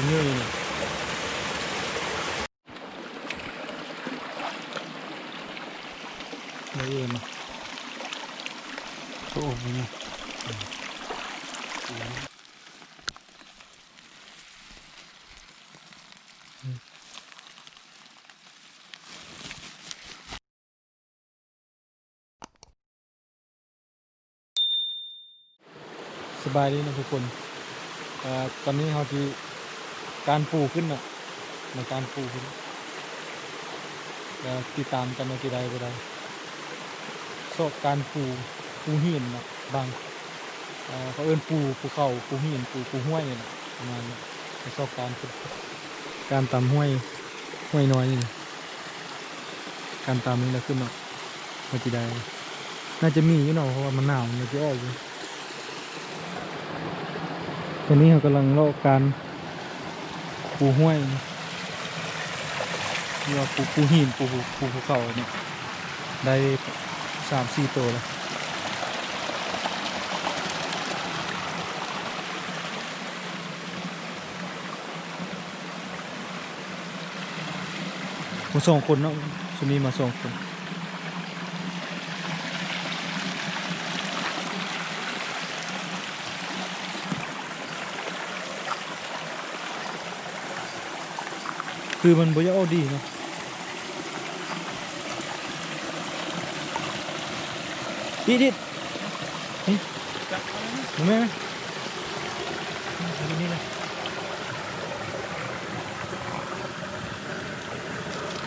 ເງິ້ຍນີ້ ເອີ ມາ ໂອ້ ນີ້ ສະບາຍດີເນາະທຸກຄົນ. ເອີ ຕອນນີ້ເຮົາຊິການປູຂຶ້ນເນາະ ມາການປູຂຶ້ນ ແລ້ວຕິດຕາມກັນວ່າຊິໄດ້ບໍ່ໄດ້. ຊອກການປູ ປູຫີນເນາະ ບາງ ເອີ ເຂົາເອີ້ນປູ ພູເຂົາ ປູຫີນ ປູ ປູຫ້ວຍນີ້ແຫຼະ ປະມານນີ້. ໄປຊອກການຂຶ້ນ ການຕາມຫ້ວຍ ຫ້ວຍນ້ອຍນີ້ ການຕາມນີ້ລະຂຶ້ນເນາະ ວ່າຊິໄດ້ ໜ້າຈະມີຢູ່ເນາະ ເພາະວ່າມັນໜາວ ມັນຊິອອກຢູ່. ຕອນນີ້ເຮົາກຳລັງເລາະການປູຫ້ວຍ ຫຼືວ່າປູ ປູຫີນ ປູ ປູພູເຂົານີ້ ໄດ້ສາມສີ່ໂຕແລ້ວ. ມາສອງຄົນເນາະ ຊຸມນີ້ມາສອງຄົນ. ຄືມັນບໍ່ຢາກອອກດີເນາະ. ອີດ ອີດ ນີ້ ມາແມ່ ມານີ້ແຫຼະ.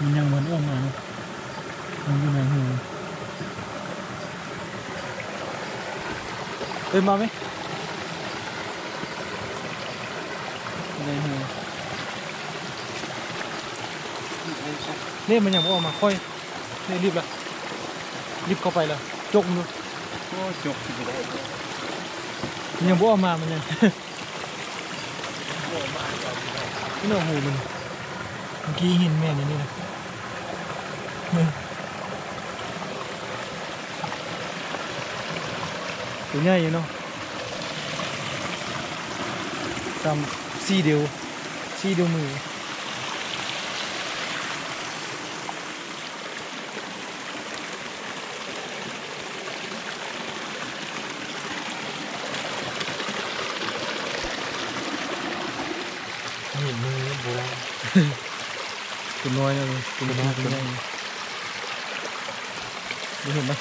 ມັນຍັງບໍ່ອອກມາເນາະ ມັນຢູ່ໃນຮູ. ເອີ້ນມາແມ ໃນຮູ ນີ້ມັນຍັງບໍ່ອອກມາ ຄ່ອຍ ນີ້ ລີບລະ ລີບເຂົ້າໄປລະ ຈົກມັນດູ. ໂອ້ ຈົກຊິບໍ່ໄດ້ ມັນຍັງບໍ່ອອກມາ ມັນຍັງ ນີ້ເນາະ ຮູມັນ ເມື່ອກີ້ເຫັນແມ່ນອັນນີ້ນະ ໂຕໃຫຍ່ຢູ່ເນາະ ສ່ຳສີ່ນິ້ວ ສີ່ນິ້ວມື. ນີ້ມືໂບລານ ຕົວນ້ອຍນະ ຕົວນ້ອຍ ຕົວໃຫຍ່ ບໍ່ເຫັນນະ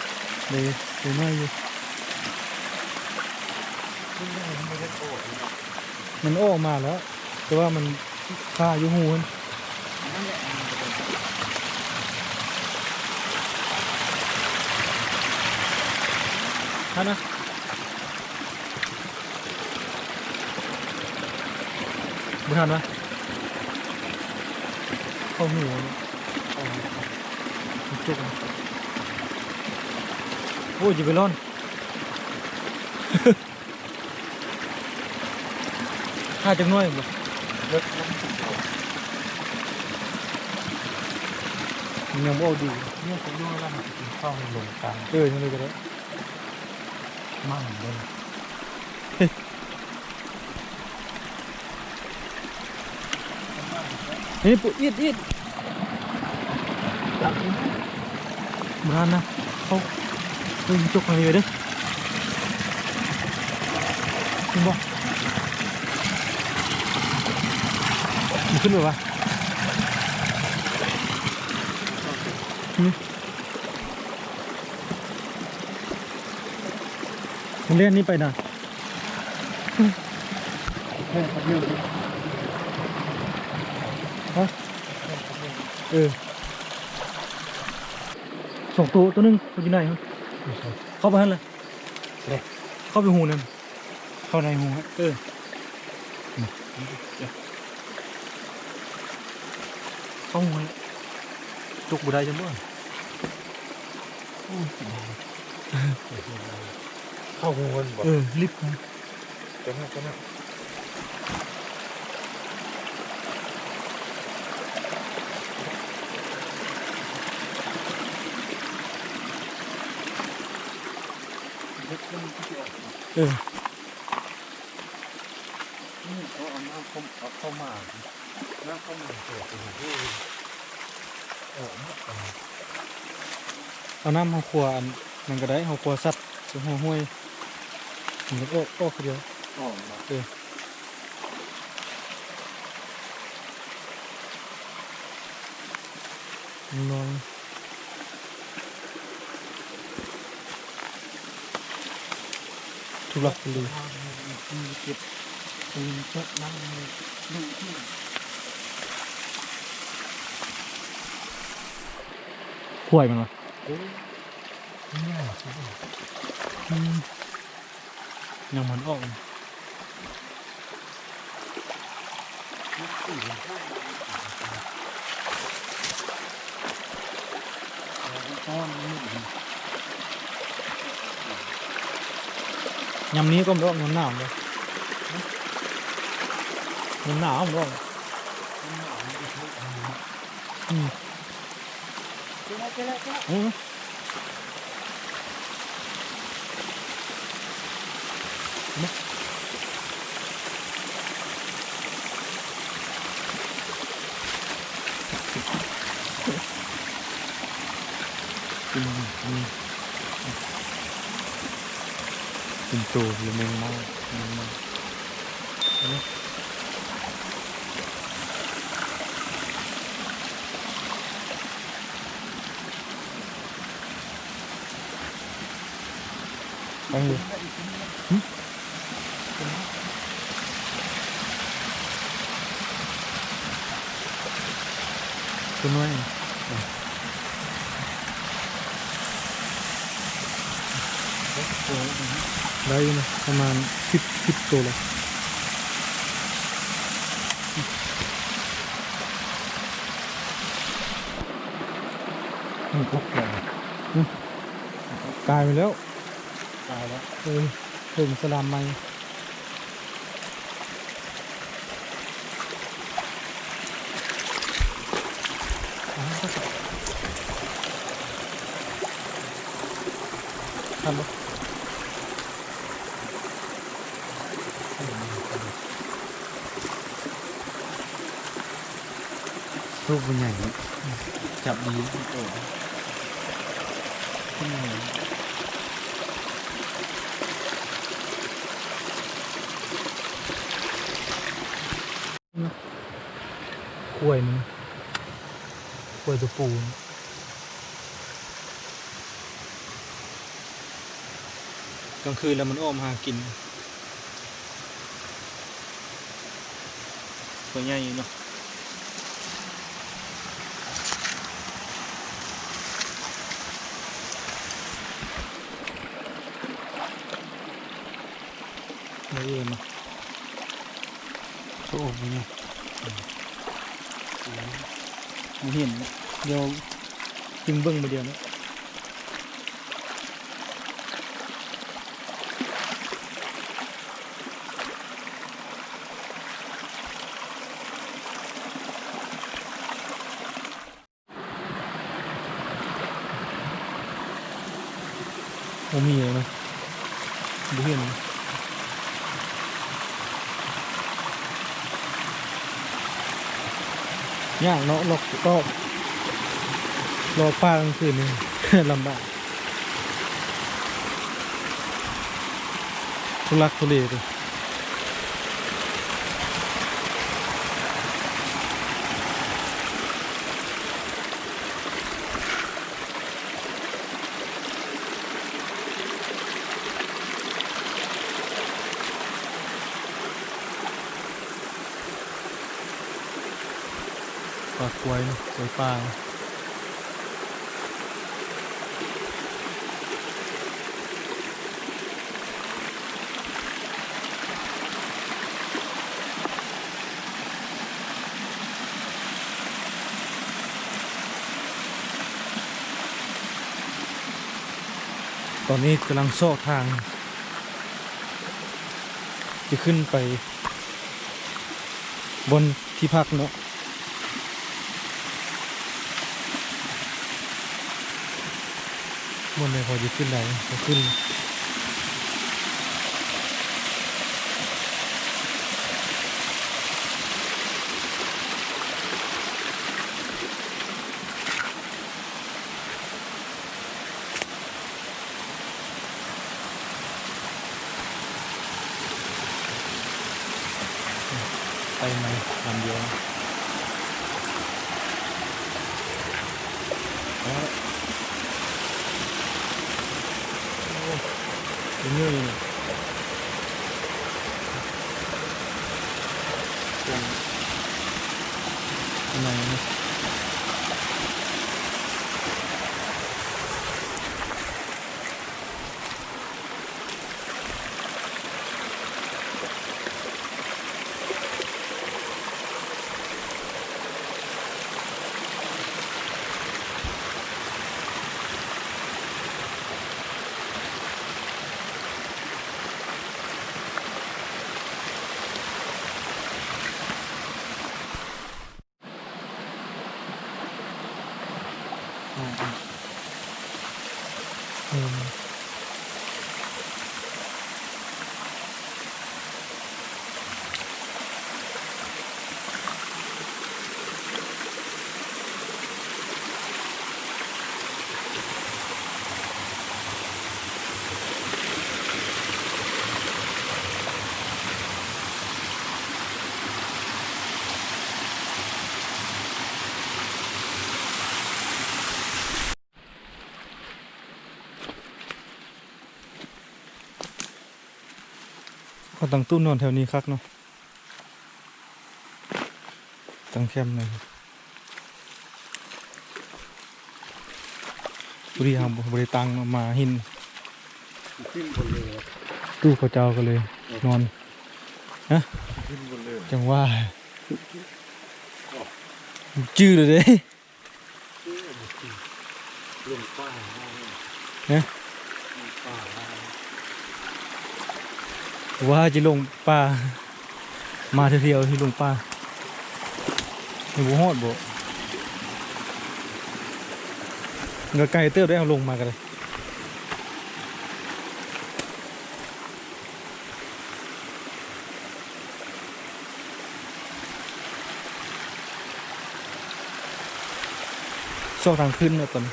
ເດ ຕົວນ້ອຍຢູ່ ມັນອອກມາແລ້ວ ແຕ່ວ່າມັນ ຄາຢູ່ຮູຫັ້ນ ຫັ້ນນະ ບໍ່ທັນວະ ເຂົ້າຮູຫັ້ນ ຈົກ ໂອ້ຍ ຢ່າໄປຮ້ອນ. ຖ້າຈັກໜ້ອຍບໍ່ ເລິກ ມັນຍັງບໍ່ອອກດີ ນີ້ຈັກໜ້ອຍລະ ເຮົາຊິກິນເຂົ້າໃຫ້ລົງກັນ ເອີ ຈັ່ງໃດກໍໄດ້ ມັນບໍ່ ນີ້ປຸ ອີດ ອີດ ບໍ່ທັນນະ ເຂົ້າ ເອີ ຈົກທາງນີ້ໄວ້ເດີ ເຫັນບໍ່ ມັນຂຶ້ນໄປວະ ຫື ມັນແລ່ນນີ້ໄປນະ ຮະ ເອີ ສອງໂຕ ໂຕໜຶ່ງຢູ່ໃນຫັ້ນ ເຂົ້າໄປຫັ້ນລະ ເຂົ້າໄປຮູນັ້ນ ເຂົ້າໃນຮູ ເອີ ເຂົ້າຮູແລ້ວ ຕົກບໍ່ໄດ້ຈັ່ງບໍ່ ໂອ້ຍ ເຂົ້າຮູມັນບໍ່ ເອີ ລິບ ຕົວນັ້ນ ຕົວນັ້ນ ເອີ. ເອົາ ເອົານ້ຳເຂົ້າ ເອົາເຂົ້າໝາກ ນ້ຳເຂົ້າໝາກເປີດ ເອົາ ເອົານ້ຳເຮົາຂົ້ວອັນນັ້ນກໍໄດ້ ເຮົາຂົ້ວສັດ ໃສ່ຫົວຫ້ວຍ ມັນກໍອອກ ອອກຄືດຽວ ອອກບໍ່? ເອີ. ນ້ອຍ ທຸລັກທຸເລ ຂວາຍມັນວະ ອືມ. ຍັງມັນອອກ ຍາມນີ້ກໍບໍ່ອອກ ຍາມໜາວເດ້ ຍາມໜາວບໍ່ອອກ ອືມ. ເປັນໂຕຢູ່ ແມງເມົາ ແມງເມົາ. ໄປເລີຍ ຫຶ ຕົວນ້ອຍ ໄດ້ຢູ່ນະ ປະມານສິບ ສິບໂຕແລ້ວ ມັນກົກແລ້ວ ຫຶ ກາຍໄປແລ້ວ ກາຍແລ້ວ ເອີ ເຖິງສະລາມໃໝ່. ທັນບໍ່? ໂຕບໍ່ໃຫຍ່ເນາະ ຈັບດີ ໂຕບໍ່ໃຫຍ່. ຄວາຍມັນ ຄວາຍຕົວຜູ້ ກາງຄືນແລ້ວມັນອອກມາຫາກິນ ຕົວໃຫຍ່ເນາະ. ບໍ່ເອີນ ໂອ້ ບໍ່ເຫັນ ດຽວຈຶ່ງເບິ່ງມື້ດຽວເນາະ. ບໍ່ມີເລີຍເນາະ ບໍ່ເຫັນ ຍາກເນາະ ເລາະ ເລາະ ເລາະປ່າກາງຄືນນີ້ ລຳບາກ ທຸລັກທຸເລເດ. ປາກວາຍ ໄກ່ປ່າ. ຕອນນີ້ກຳລັງຊອກທາງ ຈະຂຶ້ນໄປບ່ອນທີ່ພັກເນາະ. ບ່ອນໃດພໍຈະຂຶ້ນໄດ້ ກໍຂຶ້ນ. ໄປໃໝ່ລຳດຽວ. ໂອ້ ເປັນເຫຍື່ອຢູ່ນີ້ ເປັນອັນໃດນີ້. ອືມ ອືມ. ເຂົາຕັ້ງຕູ້ນອນແຖວນີ້ຄັກເນາະ ຕັ້ງແຄມນີ້. ພໍດີເຮົາບໍ່ ບໍ່ໄດ້ຕັ້ງເນາະ ມາຫີນ ຂຶ້ນບົນເລີຍ ຕູ້ເຂົາເຈົ້າກໍເລີຍ ເອີ ນອນ ຮະ ຂຶ້ນບົນເລີຍ ຈັ່ງວ່າ ອໍ ຈື່ແລ້ວເດ້. ລົງປ່າ ຮະ ລົງປ່າ ວ່າຈະລົງປ່າ ມາເທື່ອໆ ຊິລົງປ່າ ຍັງບໍ່ຮອດບໍ? ກໍໄກເຕີບໄດ໋ ເຮົາລົງມາກໍໄດ້. ຊອກທາງຂຶ້ນເນາະ ຕອນນີ້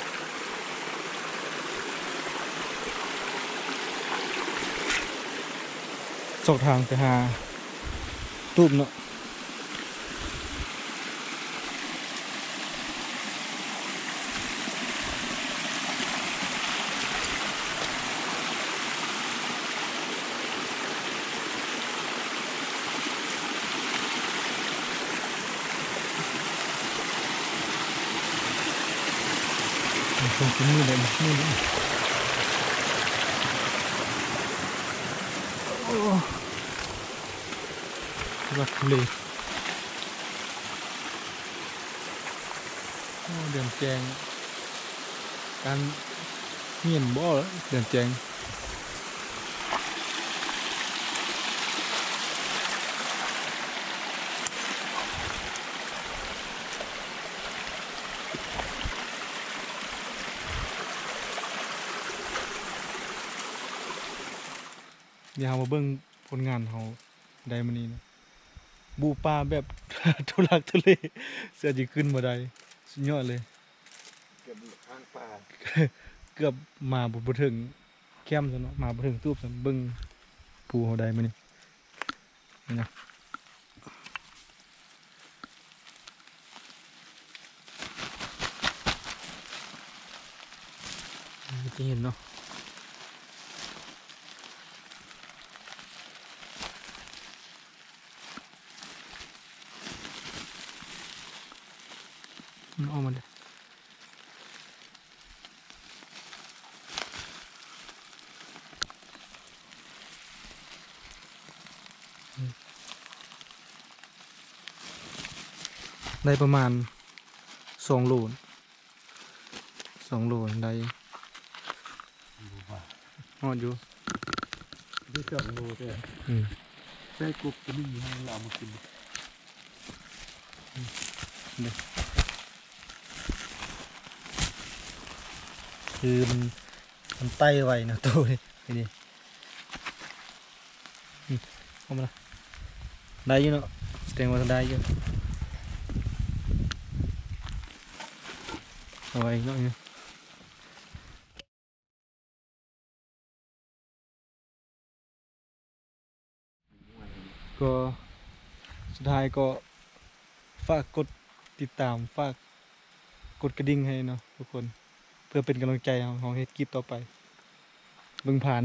ຊອກທາງໄປຫາຕູບເນາະ. ໂອ້ ທຸລັກທຸເລ ໂອ້ ເດືອນແຈ້ງ ການຮຽນບໍ່ ເດືອນແຈ້ງ. ດຽວເຮົາມາເບິ່ງຜົນງານເຮົາໄດ້ມື້ນີ້ນະ ບຸກປ່າແບບທຸລັກທຸເລ ເສື້ອຈິຂຶ້ນບໍ່ໄດ້ ສຸດຍອດເລີຍ ເກືອບຂ້າງປ່າ ເກືອບມາບໍ່ ບໍ່ເຖິງແຄມຊັ້ນເນາະ ມາບໍ່ເຖິງຕູບຊັ້ນ ເບິ່ງພູເຮົາໄດ້ມື້ນີ້ ນີ້ນະ ຈະເຫັນເນາະ ມັນອອກມາເດ້. ໄດ້ປະມານສອງໂລ ສອງໂລໄດ້ ບໍ່ວ່າ ຮອດຢູ່ ໄດ້ສອງໂລແທ້ ອືມ ໃສ່ກົບຕົວໜຶ່ງໃຫ້ລາວເອົາມາກິນ ອືມ ນີ້ ຄືມັນ ມັນໄຕ່ໄວນະໂຕນີ້ ນີ້ ອືມ ເອົາມາລະ ໄດ້ຢູ່ເນາະ ສະແດງວ່າໄດ້ຢູ່ ເອົາໄວ້ອີກເນາະ ກໍ ສຸດທ້າຍກໍຝາກກົດຕິດຕາມ ຝາກກົດກະດິ່ງໃຫ້ເນາະທຸກຄົນ ເພື່ອເປັນກຳລັງໃຈເຮົາ ເຮົາເຮັດຄລິບຕໍ່ໄປ. ເບິ່ງຜ່ານ